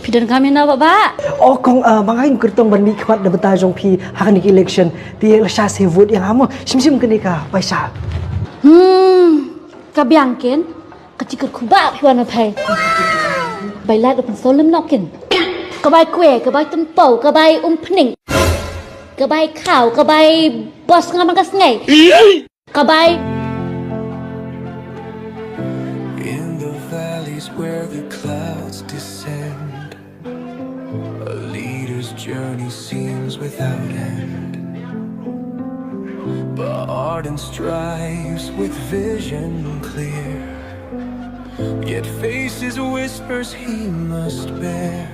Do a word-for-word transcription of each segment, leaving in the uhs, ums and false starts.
Don kam ïa na ba ba. O kong, uh, ba nga ïa kyrtong ban mih khmat da bynta jong phi ha kane ka election. Te lashai sa vote ïa nga mo. Shim shim kane ka paisa. Hmm, ka biang kin. Ka chi kyrkhu ba phi wan na phai. Bai lad u pynsol lem nokin. Ka bai kwe, ka bai tympew, ka bai umphning. Ka bai khaw, ka bai bos nga man ka sngai. Ka bai. In the valleys where the clouds descend, a leader's journey seems without end. But Arden strives with vision clear, yet faces whispers he must bear.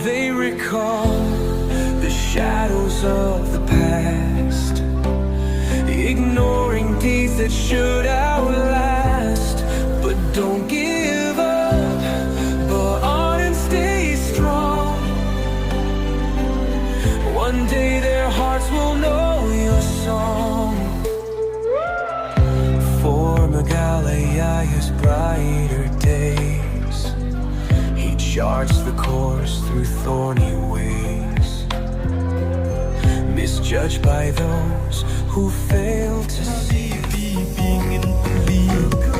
They recall the shadows of the past, ignoring deeds that should outlast. But don't give up, but on and stay strong. One day their hearts will know your song. For Meghalaya, his brighter days, he charts the course through thorny ways, misjudged by those who fail to see. Being in belief.